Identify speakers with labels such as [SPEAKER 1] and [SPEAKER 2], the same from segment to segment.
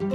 [SPEAKER 1] यह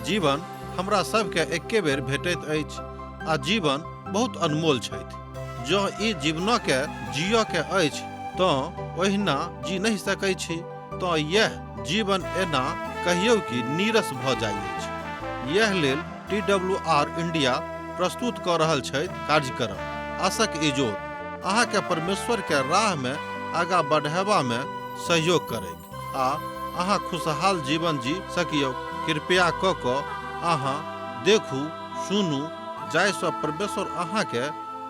[SPEAKER 1] जीवन हमरा सबके एके बेर भेटैत अछि आ जीवन बहुत अनमोल छथि। जँ ई जीवनके जियऽ के अछि तँ ओहिना जी नहि सकै छी, तँ यैह जीवन एना कहियौ कि नीरस भऽ जाइ अछि। यैह लेल टी डब्ल्यू आर इंडिया प्रस्तुत कऽ रहल छथि कार्यक्रम आशक इजोत अहाँके परमेश्वर के राह मे आगाँ बढ़ेबा मे सहयोग करैक आ अहाँ खुशहाल जीवन जी सकियौ। कृपया कऽ कऽ अहाँ देखू, सुनू जाहिसँ परमेश्वर अहाँके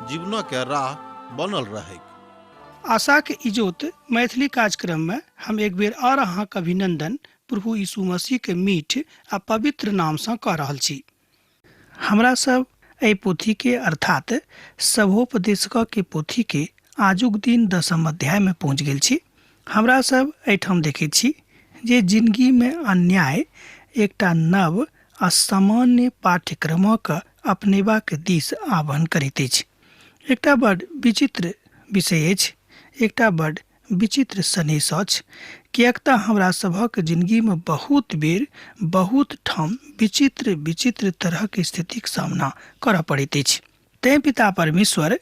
[SPEAKER 1] जीवनके राह बनल रहैक।
[SPEAKER 2] आशाक इजोत मैथिली कार्यक्रम में हम एक बेर और अहाँक अभिनंदन प्रभु यीशु मसीह के मीठ आ पवित्र नाम सँ कऽ रहल छी। हमरा सब एहि पोथी के अर्थात सभोपदेशक के पोथी के आजुक दिन दसम अध्याय में पहुँच गेल छी। हमरा सब एहिठाम देखैत छी जे जिंदगी में अन्याय एकटा नव आ सामान्य पाठ्यक्रमक अपनेबाक दिस आह्वान करैत अछि। एकटा बड विचित्र विषय अछि, एकटा बड विचित्र सनेस अछि, किएक तऽ हमरा सभक जिनगीमे बहुत बेर बहुत ठाम विचित्र विचित्र तरहक स्थितिक सामना करऽ पड़ैत अछि। तेँ पिता परमेश्वर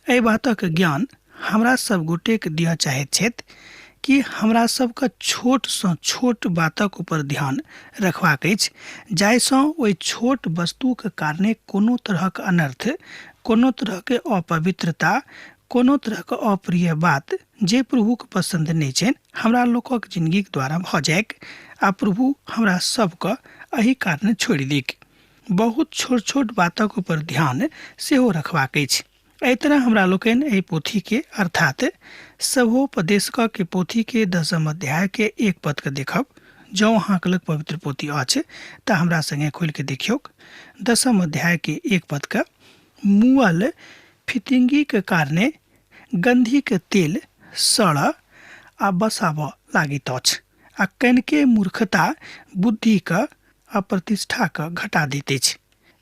[SPEAKER 2] एहि बातक ज्ञान हमरा सब गोटेक दिअ चाहैत छथि कि हमरा सबके छोटसँ छोट बातक ऊपर ध्यान रखबाक अछि, जाहिसँ ओहि छोट वस्तुक कारणे कोनो तरहक अनर्थ, कोनो तरहक अपवित्रता, कोनो तरहक अप्रिय बात जे प्रभुक पसन्द नहि छनि हमरा लोकक जिनगीक द्वारा भऽ जाइक आ प्रभु हमरा सबके एहि कारणे छोड़ि दिक। बहुत छोट छोट बातक ऊपर ध्यान सेहो रखबाक अछि। एहि तरह हमरा लोकनि एहि पोथीके अर्थात सभोपदेशक के पोथीके दसम अध्याय के एक पद के देखब। जँ अहाँके लग पवित्र पोथी अछि तऽ हमरा संगे खोलि के देखियौक। दसम अध्याय के एक पद के, मुअल फितिंगीके कारणे गन्धीके तेल सड़ आ बसाबऽ लागैत अछि आ कनिके मूर्खता बुद्धिके आ प्रतिष्ठाके घटा दैत अछि।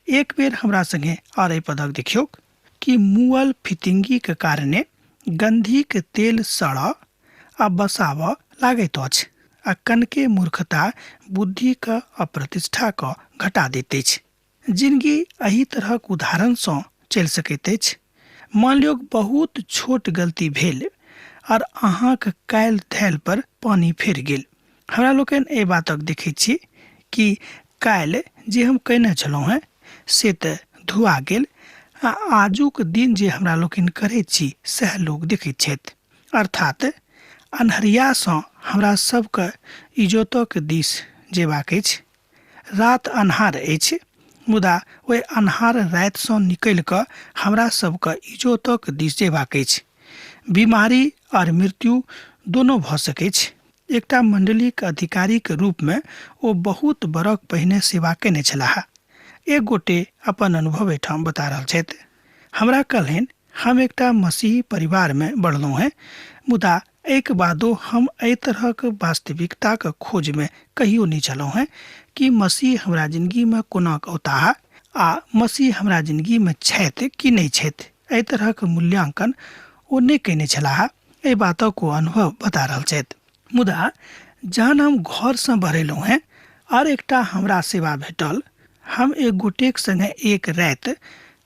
[SPEAKER 2] एक बेर हमरा संगे आर एहि पदक देखियौक कि मुअल फितिंगीके कारणे गन्धीके तेल सड़ आ बसाबऽ लागैत अछि आ कनके मूर्खता बुद्धिके आ प्रतिष्ठाके घटा दैत अछि। जिनगी एहि तरहक उदाहरणसँ चलि सकैत अछि। मान लियौ बहुत छोट गलती भेल आर अहाँक काल्हि धयल पर पानि फेर गेल। हमरा लोकनि एहि बातक देखैत छी कि काल्हि जे हम कयने छलहुँ हेँ से तऽ धुआ गेल आ आजुक दिन जे हमरा लोकनि करैत छी सएह लोक देखैत छथि। अर्थात अन्हरियासँ हमरा सबके इजोतक दिस जेबाक अछि। राति अन्हार अछि, मुदा ओहि अन्हार रातिसँ निकलि कऽ हमरा सबके इजोतक दिस जेबाक अछि। बीमारी आओर मृत्यु दोनो भऽ सकैछ। एकटा मण्डलीक अधिकारीक रूपमे ओ बहुत बरख पहिने सेवा कयने छलाह। एक गोटे अपन अनुभव एहिठाम बता रहल छथि। हमरा कहलनि, हम एकटा मसीही परिवारमे बढ़लहुँ हेँ, मुदा एहिक बादो हम एहि तरहक वास्तविकताक खोजमे कहियो नहि छलहुँ हेँ कि मसीह हमरा जिनगीमे कोना औताह आ मसीह हमरा जिनगीमे छथि कि नहि छथि। एहि तरहक मूल्यांकन ओ नहि कयने छलाह। एहि बातक ओ अनुभव बता रहल छथि। मुदा जहन हम घरसँ बहरेलहुँ हेँ आर एकटा हमरा सेवा भेटल, हम एक गोटेक संगे एक राति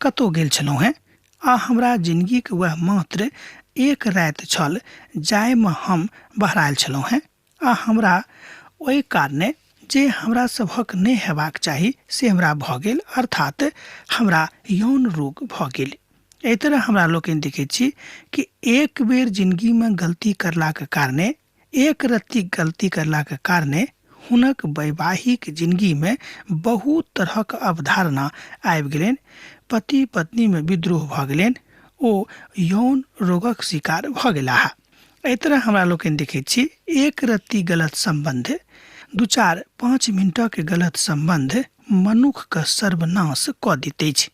[SPEAKER 2] कतहु गेल छलहुँ हेँ आ हमरा जिनगीक वएह मात्र एक राति छल जाहिमे हम बहरायल छलहुँ हेँ आ हमरा ओहि कारणे जे हमरा सभक नहि हेबाक चाही से हमरा भऽ गेल, अर्थात हमरा यौन रोग भऽ गेल। एहि तरह हमरा लोकनि देखैत छी कि एक बेर जिनगीमे गलती करलाक कारणे, एक रत्ती गलती करलाक कारणे हुनक वैवाहिक जिनगीमे बहुत तरहक अवधारणा आबि गेलनि, पति पत्नीमे विद्रोह भऽ गेलनि, ओ यौन रोगक शिकार भऽ गेलाह। एहि तरह हमरा लोकनि देखैत छी एक रत्ती गलत सम्बन्ध, दू चारि पाँच मिनटक गलत सम्बन्ध मनुखके सर्वनाश कऽ दैत अछि।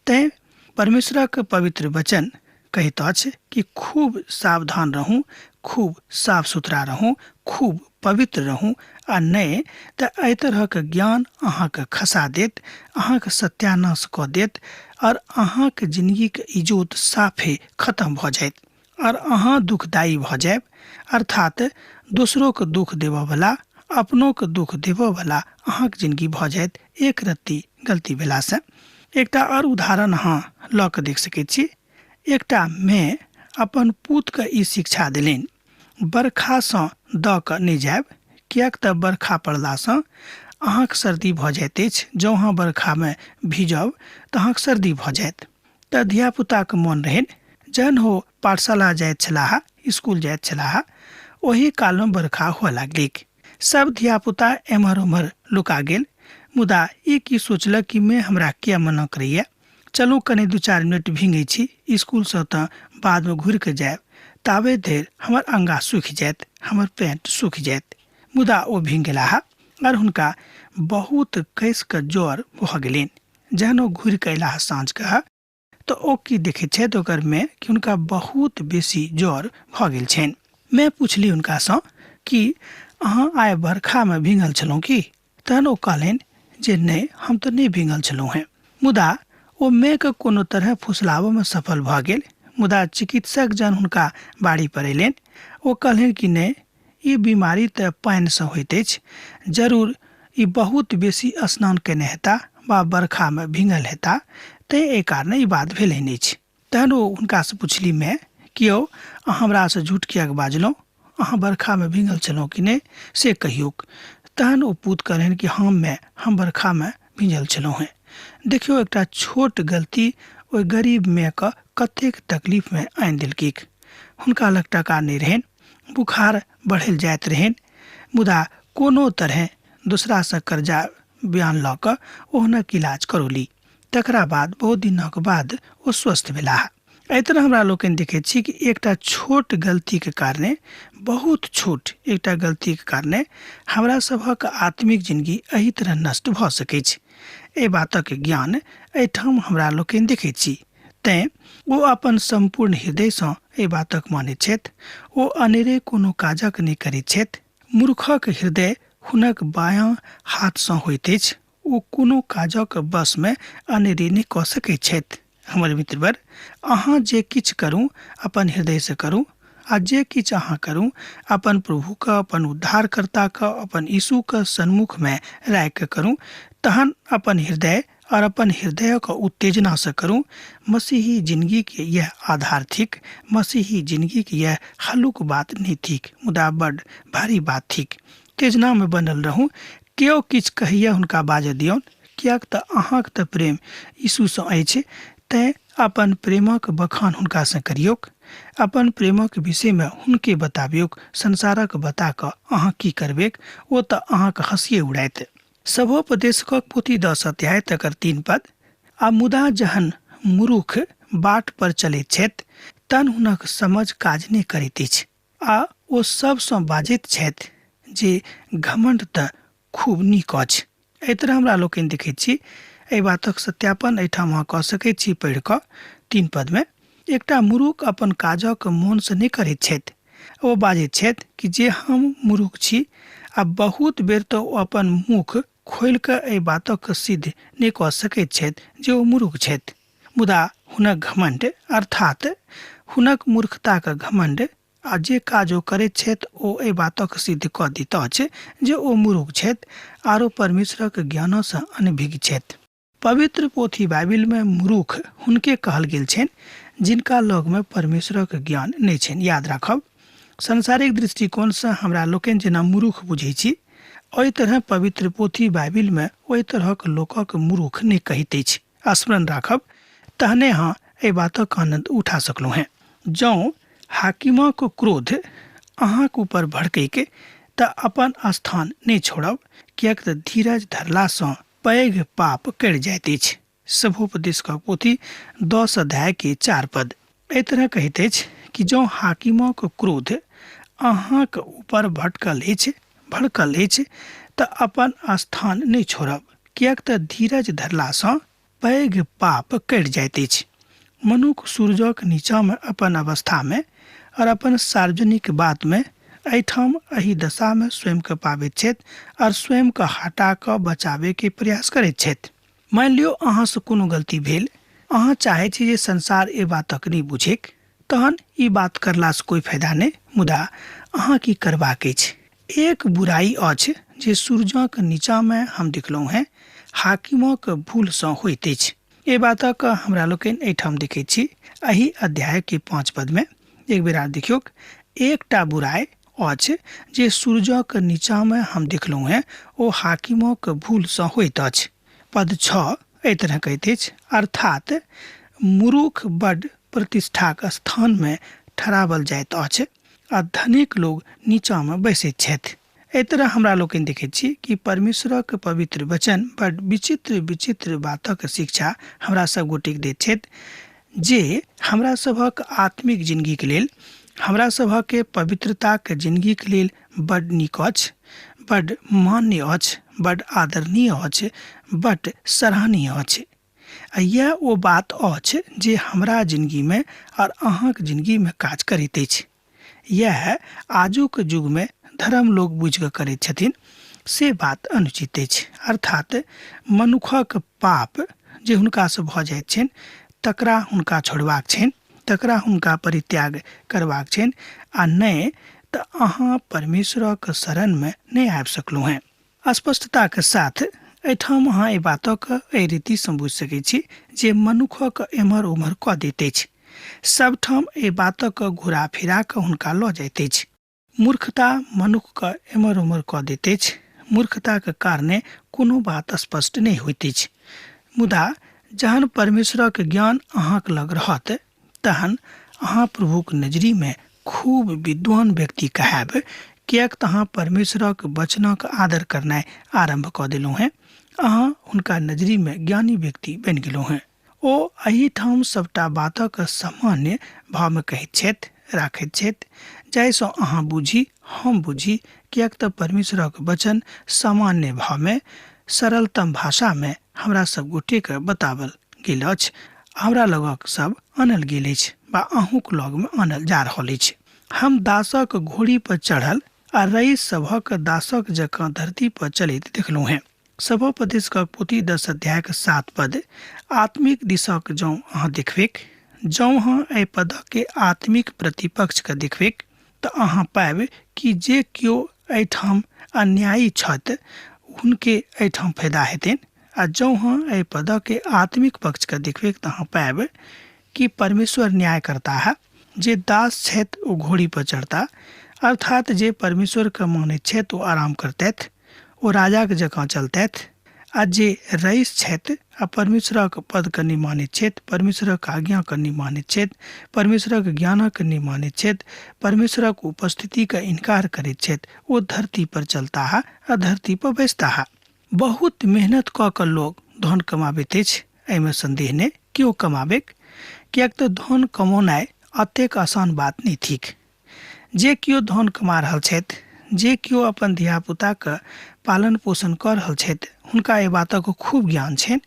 [SPEAKER 2] तैँ परमेश्वरक पवित्र वचन कहैत अछि कि खूब सावधान रहू, खूब साफ सुथरा रहू, खूब पवित्र रहू, आ नहि तऽ एहि तरहक ज्ञान अहाँके खसा देत, अहाँके सत्यानाश कऽ देत आओर अहाँके जिनगीके इजोत साफे खत्म भऽ जायत आओर अहाँ दुखदायी भऽ जायब। अर्थात दोसरोके दुख देबऽवला, अपनोके दुख देबऽवला अहाँके जिनगी भऽ जायत एक रत्ती गलती भेलासँ। एकटा आओर उदाहरण अहाँ लऽ कऽ देख सकैत छी। एकटा माय अपन पूतके ई शिक्षा देलनि, बरखासँ दऽ कऽ नहि जायब, किएक तऽ बरखा पड़लासँ अहाँके सर्दी भऽ जाइत अछि। जँ अहाँ बरखामे भीजब तऽ अहाँके सर्दी भऽ जायत। तऽ धियापुताके मोन रहनि, जहन हो पाठशाला जाइत छलाह, स्कूल जाइत छलाह, ओही कालमे बरखा हुअ लागलैक। सब धियापुता एम्हर ओम्हर लुका गेल, मुदा ई की सोचलक कि मैं हमरा किया मना करैया, चलू कनि 2-4 मिनट भींगै छी, स्कूलसँ तऽ बादमे घुरि कऽ जायब, ताबे धरि हमर अंगा सूखि जायत, हमर पैंट सूखि जायत। मुदा ओ भींग गेलाह आओर हुनका बहुत कसि कऽ ज्वर भऽ गेलनि। जहन ओ घुरि कऽ अयलाह साँझके तऽ ओ की देखैत छथि ओकर माय कि हुनका बहुत बेसी ज्वर भऽ गेल छनि। माय पुछली हुनकासँ कि अहाँ आइ बरखामे भींगल छलहुँ की? तहन ओ कहलनि जे नहि, हम तऽ नहि भींगल छलहुँ हेँ। मुदा ओ मायके कोनो तरहे फुसलाबऽमे सफल भऽ गेल। मुदा चिकित्सक जहन हुनका बाड़ी पर अयलनि, ओ कहलनि कि नहि, ई बीमारी तऽ पानिसँ होइत अछि, जरूर ई बहुत बेसी स्नान केने हेता वा बरखामे भींगल हेता, तैँ एहि कारणे ई बात भेलनि अछि। तहन ओ हुनकासँ पुछली माय कि यौ अहाँ हमरासँ झूठ किएक बाजलहुँ, अहाँ बरखामे भींगल छलहुँ कि नहि से कहियौक। तहन ओ पूत कहलनि कि हँ माय, हम बरखामे भीजल छलहुँ हेँ। देखियौ, एकटा छोट गलती ओहि गरीब मायके कतेक तकलीफमे आनि देलकैक। हुनका लग टाका नहि रहनि, बुखार बढ़ल जाइत रहनि, मुदा कोनो तरहे दोसरासँ कर्जा बयान लऽ कऽ ओ हुनक इलाज करौली। तकरा बाद बहुत दिनक बाद ओ स्वस्थ भेलाह। एहि तरह हमरा लोकनि देखैत छी कि एकटा छोट गलतीके कारणे, बहुत छोट एकटा गलतीके कारणे हमरा सभक आत्मिक जिनगी एहि तरह नष्ट भऽ सकैछ। एहि बातक ज्ञान एहिठाम हमरा लोकनि देखैत छी। तैँ ओ अपन सम्पूर्ण हृदयसँ एहि बातक मानैत छथि। ओ अनेरे कोनो काजक नहि करैत छथि। मूर्खक हृदय हुनक बायाँ हाथसँ होइत अछि। ओ कोनो काजक बसमे अनेरे नहि कऽ सकैत छथि। हमर मित्रवर, अहाँ जे किछु करू अपन हृदयसँ करू, आ जे किछु अहाँ करू अपन प्रभुके, अपन उद्धारकर्ताके, अपन यीशुके सन्मुखमे राखि कऽ करू। तहन अपन हृदय और अपन हृदयक उत्तेजनासँ करू। मसीही जिनगीके यह आधार थिक। मसीही जिनगीके यह हल्लुक बात नहि थिक, मुदा बड भारी बात थिक। उत्तेजनामे बनल रहू। केओ किछु कहैया हुनका बाजऽ दियौन, किएक तऽ अहाँके तऽ प्रेम यीशुसँ अछि। तैँ अपन प्रेमक बखान हुनकासँ करियौक, अपन प्रेमक विषयमे हुनके बताबियौक। संसारक बता कऽ अहाँ की करबेक, ओ तऽ अहाँके हँसिए उड़ायत। सभोपदेशकक पोथी 10 अध्याय तकर 3 पद। आ मुदा जहन मूर्ख बाट पर चलैत छथि तहन हुनक समझ काज नहि करैत अछि, आ ओ सबसँ बाजैत छथि जे घमण्ड तऽ खूब नीक अछि। एहि तरह हमरा लोकनि देखैत छी। एहि बातक सत्यापन एहिठाम अहाँ कऽ सकैत छी पढ़ि कऽ 3 पदमे। एकटा मूर्ख अपन काजक मोनसँ नहि करैत छथि। ओ बाजैत छथि कि जे हम मूर्ख छी, आ बहुत बेर तऽ ओ अपन मुख खोलि कऽ एहि बातक सिद्ध नहि कऽ सकैत छथि जे ओ मूर्ख छथि। मुदा हुनक घमण्ड, अर्थात हुनक मूर्खताक घमण्ड, आ जे काज ओ करैत छथि ओ एहि बातक सिद्ध कऽ दैत अछि जे ओ मूर्ख छथि आरो परमेश्वरक ज्ञानसँ अनभिज्ञ छथि। पवित्र पोथी बाइबिलमे मूर्ख हुनके कहल गेल छनि जिनका लगमे परमेश्वरक ज्ञान नहि छनि। याद राखब, सांसारिक दृष्टिकोणसँ हमरा लोकनि जेना मूर्ख बुझै छी, ओहि तरह पवित्र पोथी बाइबिलमे ओहि तरहक लोकक मूर्ख नहि कहैत अछि। स्मरण राखब, तहने अहाँ एहि बातक आनन्द उठा सकलहुँ हेँ। जँ हाकिमक क्रोध अहाँक ऊपर भड़कैक तऽ अपन स्थान नहि छोड़ब, किएक तऽ धीरज धरलासँ पैघ पाप करि जाइत अछि। सभोपदेशकक पोथी 10 अध्याय के 4 पद। एहि तरह कहैत अछि कि जँ हाकिमक क्रोध अहाँक ऊपर भड़कल अछि तऽ अपन स्थान नहि छोड़ब, किएक तऽ धीरज धरलासँ पैघ पाप कटि जाइत अछि। मनुख सूरजक नीचाँमे अपन अवस्थामे और अपन सार्वजनिक बातमे एहिठाम एहि दशामे स्वयंके पाबैत छथि आओर स्वयंके हटा कऽ बचाबैके प्रयास करैत छथि। मानि लियौ अहाँसँ कोनो गलती भेल, अहाँ चाहै छी जे संसार एहि बातक नहि बुझैक, तहन ई बात करलासँ कोइ फायदा नहि। मुदा अहाँ की करबाक अछि? एक बुराइ अछि जे सूरजक नीचाँमे हम देखलहुँ हेँ, हाकिमक भूलसँ होइत अछि। एहि बातक हमरा लोकनि एहिठाम देखैत छी एहि अध्यायके 5 पदमे। एक बेर आर देखियौक, एकटा बुराइ अछि जे सूरजक नीचाँमे हम देखलहुँ हेँ, ओ हाकिमक भूलसँ होइत अछि। पद 6 एहि तरह कहैत अछि, अर्थात मुरुख बड प्रतिष्ठाक स्थानमे ठहरावल जाइत अछि आ धनिक लोग नीचाँमे बैसैत छथि। एहि तरह हमरा लोकनि देखैत छी कि परमेश्वरक पवित्र वचन बड विचित्र विचित्र बातक शिक्षा हमरा सब गोटेक दैत छथि, जे हमरा सभक आत्मिक जिंदगीके लेल, हमरा सभक पवित्रताक जिंदगीके लेल बड नीक अछि, बड मान्य अछि, बड आदरणीय अछि, बड सराहनीय अछि। आ इएह ओ बात अछि जे हमरा जिंदगीमे आओर अहाँक जिंदगीमे काज करैत अछि। इएह आजुक युगमे धर्म लोक बुझि कऽ करैत छथिन, से बात अनुचित अछि। अर्थात मनुखक पाप जे हुनकासँ भऽ जाइत छनि तकरा हुनका छोड़बाक छनि, तकरा हुनका परित्याग करबाक छनि, आ नहि तऽ अहाँ परमेश्वरक शरणमे नहि आबि सकलहुँ हेँ। स्पष्टताके साथ एहिठाम अहाँ एहि बातक एहि रीतिसँ बुझि सकै छी जे मनुखक एम्हर ओम्हर कऽ दैत अछि, सबठाम एहि बातक घुरा फिरा कऽ हुनका लऽ जाइत अछि। मूर्खता मनुखके एम्हर ओम्हर कऽ दैत अछि, मूर्खताके कारणे कोनो बात स्पष्ट नहि होइत अछि। मुदा जहन परमेश्वरक ज्ञान अहाँक लग रहत तहन अहाँ प्रभुक नजरिमे खूब विद्वान व्यक्ति कहायब, किएक तऽ अहाँ परमेश्वरक वचनक आदर करनाइ आरम्भ कऽ देलहुँ हेँ। अहाँ हुनका नजरिमे ज्ञानी व्यक्ति बनि गेलहुँ हेँ। ओ एहिठाम सभटा बातक सामान्य भावमे कहैत छथि, राखैत छथि, जाहिसँ अहाँ बुझी, हम बुझी, किएक तऽ परमेश्वरक वचन सामान्य भावमे सरलतम भाषामे हमरा सब गोटेके बतावल गेल अछि, हमरा लगक सब आनल गेल अछि वा अहूँक लगमे आनल जा रहल अछि। हम दासक घोड़ी पर चढ़ल आ रईस सभक दासक जकाँ धरती पर चलैत देखलहुँ हेँ। सभोपदेशक पोथी 10 अध्यायक 7 पद आत्मिक दिशक जँ अहाँ देखबैक, जँ अहाँ एहि पदके आत्मिक प्रतिपक्षके देखबैक तऽ अहाँ पाबि कि जे केओ एहिठाम अन्यायी छथि हुनके एहिठाम फायदा हेतनि, आ जँ अहाँ एहि पदके आत्मिक पक्षके देखबैक तऽ अहाँ पाबि कि परमेश्वर न्याय करता है। जे दास छथि ओ घोड़ी पर चढ़ता, अर्थात जे परमेश्वरके मानैत छथि ओ आराम करतथि, ओ राजाके जकाँ चलतथि, आ जे रईस छथि आ परमेश्वरक पदके नहि मानैत छथि, परमेश्वरक आज्ञाके नहि मानैत छथि, परमेश्वरक ज्ञानक नहि मानैत छथि, परमेश्वरक उपस्थितिके इनकार करैत छथि, ओ धरती पर चलताह आ धरती पर बैसताह। बहुत मेहनत कऽ कऽ लोक धन कमाबैत अछि, एहिमे संदेह नहि केओ कमाबैक, किएक तऽ धन कमौनाइ अतेक आसान बात नहि थिक। जे केओ धन कमा रहल छथि, जे केओ अपन धियापुताके पालन पोषण कऽ रहल छथि, हुनका एहि बातक खूब ज्ञान छनि,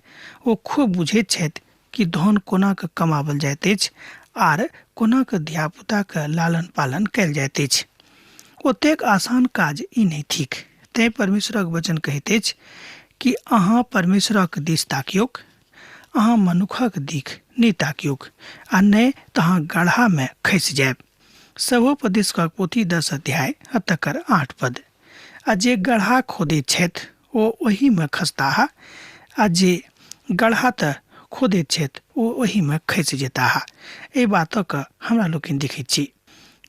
[SPEAKER 2] ओ खूब बुझैत छथि कि धन कोना कऽ कमाओल जाइत अछि आर कोना कऽ धियापुताके लालन पालन कयल जाइत अछि। ओतेक आसान काज ई नहि थिक। तैँ परमेश्वरक वचन कहैत अछि कि अहाँ परमेश्वरक दिस ताकियौक, अहाँ मनुखक दिख नहि ताकियौक, आ नहि तऽ अहाँ गड्ढामे खसि जायब। सभोपदेशकक पोथी 10 अध्याय आ तकर 8 पद। आ जे गड्ढा खोदैत छथि ओ ओहीमे खसताह, आ जे गड्ढा तऽ खोदैत छथि ओ ओहीमे खसि जेताह। एहि बातक हमरा लोकनि देखैत छी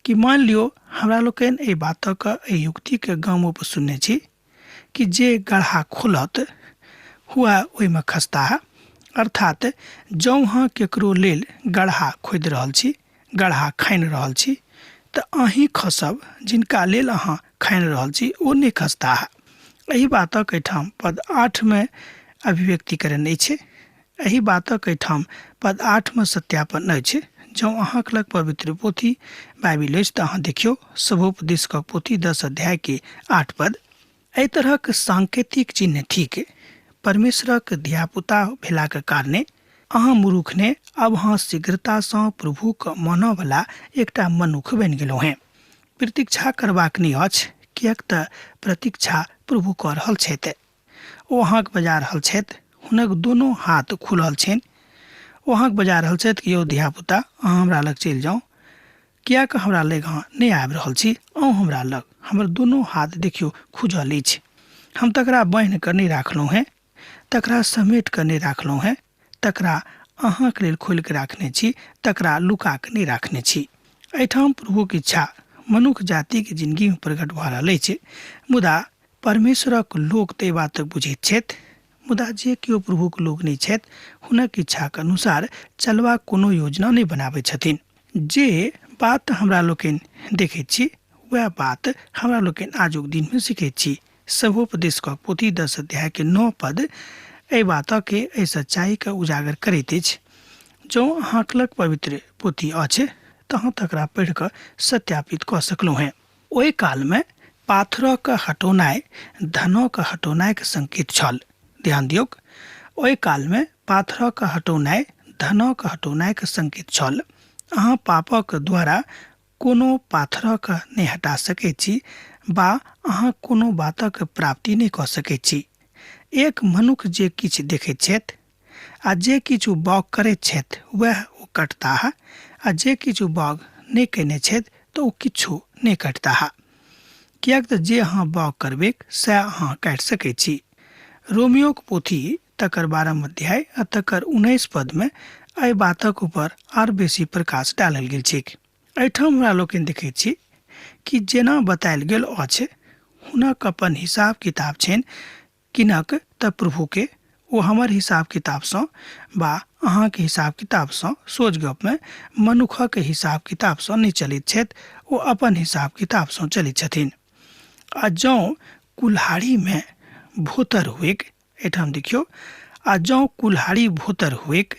[SPEAKER 2] कि मानि लियौ हमरा लोकनि एहि बातक एहि युक्तिके गामोपर सुनने छी कि जे गड्ढा खोलत हुआ ओहिमे खसताह। अर्थात जँ अहाँ केकरो लेल गड्ढा खोदि रहल छी, गड्ढा खानि रहल छी, तऽ अहीं खसब, जिनका लेल अहाँ खानि रहल छी ओ नहि खसताह। एहि बातक एहिठाम पद 8 मे अभिव्यक्तिकरण अछि। एहि बातक एहिठाम पद 8 मे सत्यापन अछि। जँ अहाँक लग पवित्र पोथी बाइबिल अछि तऽ अहाँ देखियौ सभोपदेशकक पोथी 10 अध्याय के 8 पद। एहि तरहक सांकेतिक चिन्ह थिक परमेश्वरक धियापुता भेलाक कारणे अहाँ मूर्ख ने, अब अहाँ शीघ्रतासँ प्रभुक मानऽवला एकटा मनुख बनि गेलहुँ हेँ। प्रतीक्षा करबाक नहि अछि, किएक तऽ प्रतीक्षा प्रभु कऽ रहल छथि। ओ अहाँके बजा रहल छथि, हुनक दुनू हाथ खुलल छनि। ओ अहाँके बजा रहल छथि कि यौ धियापुता, अहाँ हमरा लग चलि जाउ, किएक हमरा लग अहाँ नहि आबि रहल छी? अहूँ हमरा लग, हमर दुनू हाथ देखियौ खुजल अछि। हम तकरा बान्हि कऽ नहि राखलहुँ हेँ, तकरा समेट कऽ नहि राखलहुँ हेँ, तकरा अहाँके लेल खोलि कऽ राखने छी, तकरा लुका कऽ नहि राखने छी। एहिठाम प्रभुक इच्छा मनुख जातिके जिनगीमे प्रकट भऽ रहल अछि। मुदा परमेश्वरक लोक तऽ एहि बातक बुझैत छथि, मुदा जे केओ प्रभुक लोक नहि छथि हुनक इच्छाक अनुसार चलबाक कोनो योजना नहि बनाबैत छथिन। जे बात हमरा लोकनि देखैत छी वएह बात हमरा लोकनि आजुक दिनमे सिखैत छी। सभोपदेशकक पोथी 10 अध्याय के 9 पद एहि बातके, एहि सच्चाइके उजागर करैत अछि। जँ अहाँक लग पवित्र पोथी अछि तऽ अहाँ तकरा पढ़ि कऽ सत्यापित कऽ सकलहुँ हेँ। ओहि कालमे पाथरक हटौनाइ धनक हटौनाइके संकेत छल। ध्यान दियौक, ओहि कालमे पाथरक हटौनाइ धनक हटौनाइके संकेत छल। अहाँ पापक द्वारा कोनो पाथरक नहि हटा सकैत छी बा अहाँ कोनो बातक प्राप्ति नहि कऽ सकैत छी। एक मनुख जे किछु देखैत छथि आ जे किछु बाउग करैत छथि वएह ओ कटताह, आ जे किछु बाउग नहि कयने छथि तऽ ओ किछु नहि कटताह, किएक तऽ जे अहाँ बाउग करबैक सएह अहाँ काटि सकैत छी। रोमियोक पोथी तकर 12 अध्याय आ तकर 19 पदमे एहि बातक ऊपर आर बेसी प्रकाश डालल गेल छैक। एहिठाम हमरा लोकनि देखैत छी कि जेना बतायल गेल अछि हुनक अपन हिसाब किताब छनि। किनक? तऽ प्रभुके। ओ हमर हिसाब किताबसँ बा अहाँके हिसाब किताबसँ, सोझ गपमे मनुखक हिसाब किताबसँ नहि चलैत छथि, ओ अपन हिसाब किताबसँ चलैत छथिन। आ जँ कुल्हाड़ीमे भोतर हुएक, एहिठाम देखियौ, आ जँ कुल्हाड़ी भोतर हुएक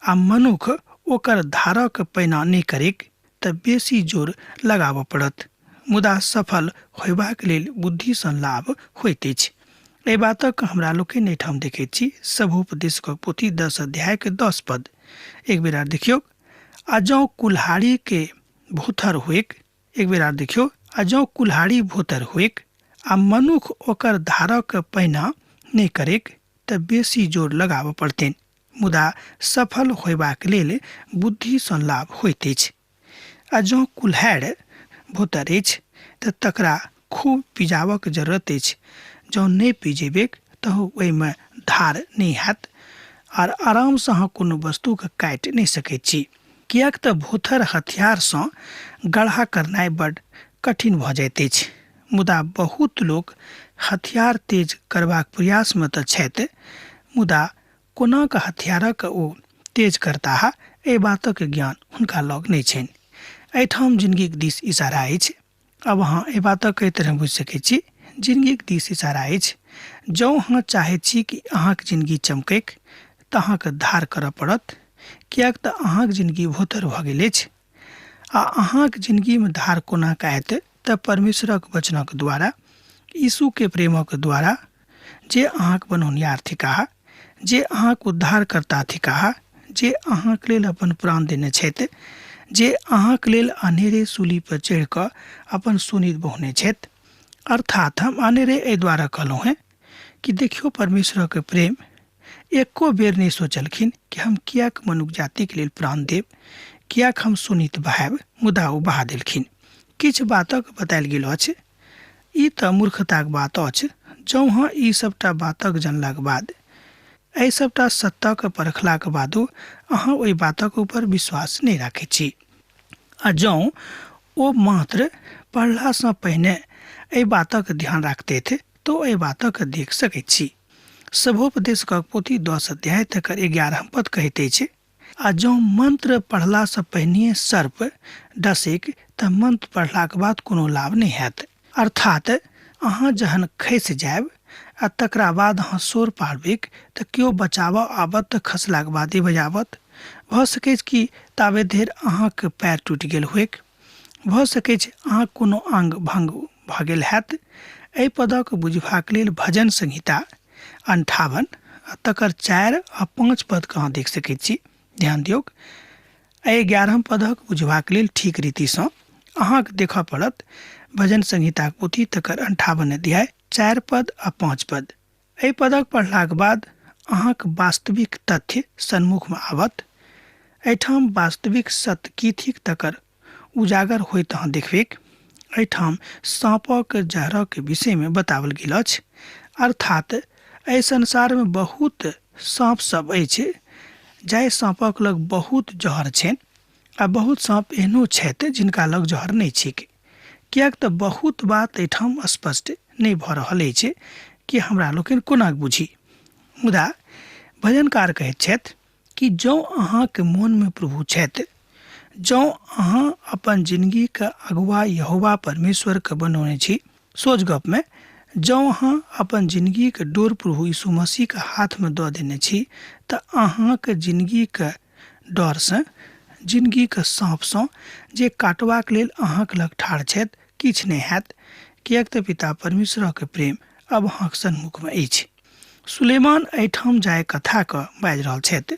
[SPEAKER 2] आ मनुख ओकर धारक पैना नहि करैक तऽ बेसी जोर लगाबऽ पड़त, मुदा सफल होयबाक लेल बुद्धिसँ लाभ होइत अछि। एहि बातक हमरा लोकनि एहिठाम देखैत छी। सभोपदेशकक पोथी 10 अध्यायके 10 पद एक बेर आर देखियौ। आ जँ कुल्हाड़ीके भोथर हुएक, एक बेर आर देखियौ, आ जँ कुल्हाड़ी भोतर हुएक आ मनुख ओकर धारक पैना नहि करैक तऽ बेसी जोर लगाबऽ पड़तनि, मुदा सफल होयबाक लेल बुद्धिसँ लाभ होइत अछि। आ जँ कुल्हाड़ि भोतर अछि तऽ तकरा खूब पिजाबऽके जरूरत अछि। जँ नहि पिजेबैक तऽ ओहिमे धार नहि हैत आर आरामसँ अहाँ कोनो वस्तुके काटि नहि सकैत छी, किएक तऽ भोथर हथियारसँ गढ़ा करनाइ बड्ड कठिन भऽ जाइत अछि। मुदा बहुत लोक हथियार तेज करबाक प्रयासमे तऽ छथि, मुदा कोना कऽ हथियारक ओ तेज करताह एहि बातक ज्ञान हुनका लग नहि छनि। एहिठाम जिनगीक दिस इशारा अछि। आब अहाँ एहि बातक एहि तरह बुझि सकैत छी, जिनगीक दिस इशारा अछि। जँ अहाँ चाहैत छी कि अहाँक जिनगी चमकैक तऽ अहाँके धार करऽ पड़त, किएक तऽ अहाँक जिनगी भोतर भऽ गेल अछि। आ अहाँक जिनगीमे धार कोना कऽ आयत? तऽ परमेश्वरक वचनक द्वारा, यीशुके प्रेमक द्वारा, जे अहाँक बनौनिहार थिकाह, जे अहाँक उद्धारकर्ता थिकाह, जे अहाँक लेल अपन प्राण देने छथि, जे अहाँक लेल अनेरे सूली पर चढ़ि कऽ अपन शोणित बहौने छथि। अर्थात हम अनेरे एहि द्वारा कहलहुँ हेँ कि देखियौ परमेश्वरक प्रेम एको बेर नहि सोचलखिन कि हम किएक मनुख जातिक लेल प्राण देब, किएक हम शोणित बहायब, मुदा ओ बहा देलखिन। किछु बातक बतायल गेल अछि। ई तऽ मूर्खताक बात अछि। जँ अहाँ ई सभटा बातक जनलाक बाद, एहि सभटा सत्यक परखलाक बादो अहाँ ओहि बातक ऊपर विश्वास नहि राखैत छी, आ जँ ओ मात्र पढ़लासँ पहिने एहि बातक ध्यान राखतथि तऽ ओ एहि बातक देख सकैत छी। सभोपदेशकक पोथी 10 अध्याय तकर 11 पद कहैत अछि, आ जँ मंत्र पढ़लासँ पहिनहिए सर्प डसैक तऽ मंत्र पढ़लाक बाद कोनो लाभ नहि हैत। अर्थात अहाँ जहन खसि जायब आ तकरा बाद अहाँ शोर पाड़बैक तऽ केओ बचाबऽ आबत तऽ खसलाक बादे बजाबत। भऽ सकैछ कि ताबे धरि अहाँक पैर टूटि गेल होइक, भऽ सकैछ अहाँक कोनो अंग भंग भऽ गेल हैत। एहि पदक बुझबाक लेल भजन संहिता 58 आ तकर 4 आ 5 पदके अहाँ देख सकैत छी। ध्यान दियौक, एहि 11 पदक बुझबाक लेल ठीक रीतिसँ अहाँके देखऽ पड़त भजन संहिताक पोथी तकर 58 अध्याय 4 पद आ 5 पद। एहि पदक पढ़लाक बाद अहाँक वास्तविक तथ्य सन्मुखमे आवत। एहिठाम वास्तविक सत्य की थिक तकर उजागर होइत अहाँ देखबैक। एहिठाम साँपक जहरक विषयमे बताओल गेल अछि। अर्थात एहि संसारमे बहुत साँप सब अछि जाहि साँपक लग बहुत जहर छनि आ बहुत साँप एहनो छथि जिनका लग जहर नहि छैक। किएक तऽ बहुत बात एहिठाम स्पष्ट नहि भऽ रहल अछि कि हमरा लोकनि कोना बुझी। मुदा भजनकार कहैत छथि कि जँ अहाँके मोनमे प्रभु छथि, जँ अहाँ अपन जिनगीके अगुआ यहोवा परमेश्वरके बनौने छी, सोझ गपमे जँ अहाँ अपन जिनगीके डोर प्रभु यीशु मसीहके हाथमे दऽ देने छी तऽ अहाँके जिनगीके डरसँ, जिनगीके साँपसँ जे काटबाक लेल अहाँके लग ठाढ़ छथि किछु नहि हैत, किएक तऽ पिता परमेश्वरक प्रेम अब अहाँक सन्मुखमे अछि। सुलेमान एहिठाम जाय कथाके बाजि रहल छथि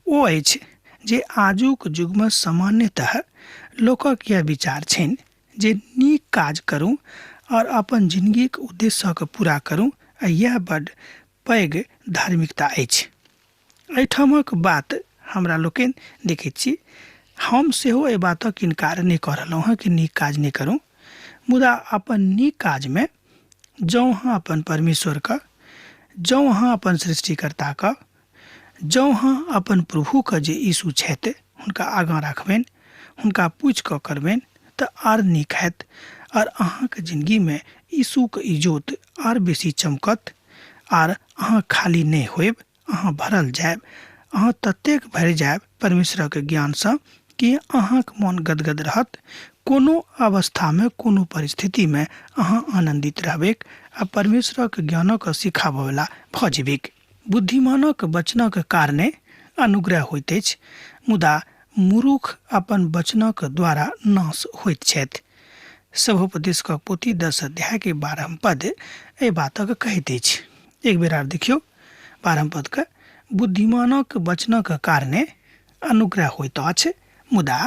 [SPEAKER 2] ओ अछि जे आजुक युगमे सामान्यतः लोकक यैह विचार छनि जे नीक काज करू आओर अपन जिनगीक उद्देश्यके पूरा करू आ यैह बड्ड पैघ धार्मिकता अछि। एहिठामक बात हमरा लोकनि देखैत छी। हम सेहो एहि बातक इनकार नहि कऽ रहलहुँ हँ कि नीक काज नहि करू, मुदा अपन नीक काजमे जँ अहाँ अपन परमेश्वरके, जँ अहाँ अपन सृष्टिकर्ताके, जँ अहाँ अपन प्रभुके जे यीशु छथि हुनका आगाँ राखबनि, हुनका पूछि कऽ करबनि तऽ आर नीक हैत आर अहाँके जिनगीमे यीशुके इजोत आर बेसी चमकत आर अहाँ खाली नहि होयब, अहाँ भरल जायब, अहाँ ततेक भरि जायब परमेश्वरक ज्ञानसँ कि अहाँक मन गदगद रहत। कोनो अवस्थामे, कोनो परिस्थितिमे अहाँ आनन्दित रहबैक आ परमेश्वरक ज्ञानक सिखाबयवला भऽ जेबैक। बुद्धिमानक वचनक कारणे अनुग्रह होइत अछि, मुदा मूरुख अपन वचनक द्वारा नाश होइत छथि। सभोपदेशकक पोथी 10 अध्याय के 12 पद एहि बातक कहैत अछि। एक बेर आर देखियौ 12 पदके, बुद्धिमानक वचनक कारणे अनुग्रह होइत अछि, मुदा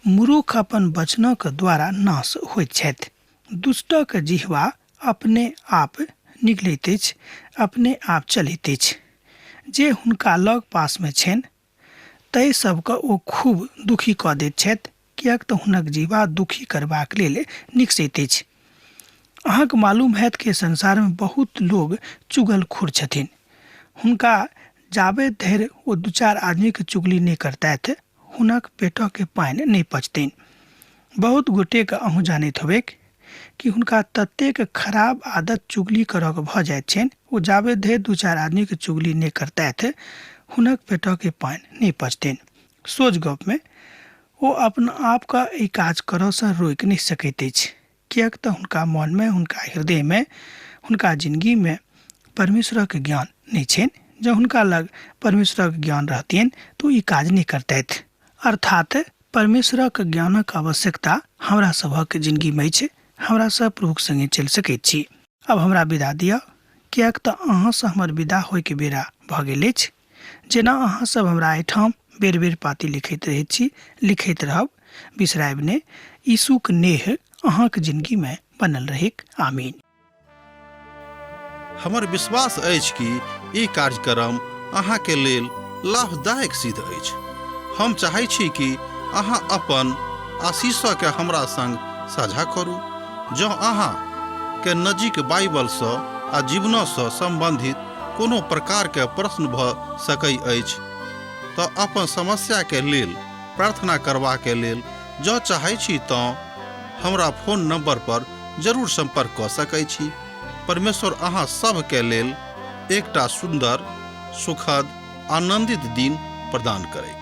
[SPEAKER 2] मूरुख अपन वचनक द्वारा नाश होइत छथि। दुष्टक जिह्वा अपने आप निकलैत अछि, अपने आप चलैत अछि। जे हुनका लग पासमे छनि ताहि सबके ओ खूब दुखी कऽ दैत छथि, किएक तऽ हुनक जीवा दुखी करबाक लेल निकसैत अछि। अहाँके मालूम हैत कि संसारमे बहुत लोग चुगलखोर छथिन। हुनका जाबे धरि ओ 2-4 आदमीके चुगली नहि करतथि हुनक पेटके पानि नहि पचतनि। बहुत गोटेके अहूँ जानैत होबैक कि हुनका ततेक खराब आदत चुगली करऽके भऽ जाइत छनि, ओ जाबे धरि 2-4 आदमीके चुगली नहि करतथि हुनक पेटके पानि नहि पचतनि। सोझ गपमे ओ अपना आपके एहि काज करऽसँ रोकि नहि सकैत अछि, किएक तऽ हुनका मनमे, हुनका हृदयमे, हुनका जिनगीमे परमेश्वरक ज्ञान नहि छनि। जँ हुनका लग परमेश्वरक ज्ञान रहतनि तऽ ओ ई काज नहि करतथि। अर्थात परमेश्वरक ज्ञानक आवश्यकता हमरा सभक जिनगीमे अछि। हमरा सब प्रभुक संगे चलि सकैत छी। अब हमरा विदा दिअ, किएक तऽ अहाँसँ हमर विदा होइके बेरा भऽ गेल अछि। जेना अहाँ सब हमरा एहिठाम बेर बेर पाती लिखैत रहैत छी, लिखैत रहब, बिसरायब नहि। यीशुक नेह अहाँक जिनगीमे बनल रहैक। आमीन।
[SPEAKER 1] हमर विश्वास अछि कि ई कार्यक्रम अहाँके लेल लाभदायक सिद्ध अछि। हम चाहै छी कि अहाँ अपन आशीषके हमरा संग साझा करू। जँ अहाँ के नजीक बाइबलसँ आ जीवनसँ सम्बन्धित कोनो प्रकारके प्रश्न भऽ सकै अछि तऽ अपन समस्याके लेल प्रार्थना करबाके लेल जँ चाहै छी तँ हमरा फोन नंबर पर जरूर संपर्क कऽ सकै छी। परमेश्वर अहाँ सभके लेल एकटा सुन्दर, सुखद, आनंदित दिन प्रदान करैत।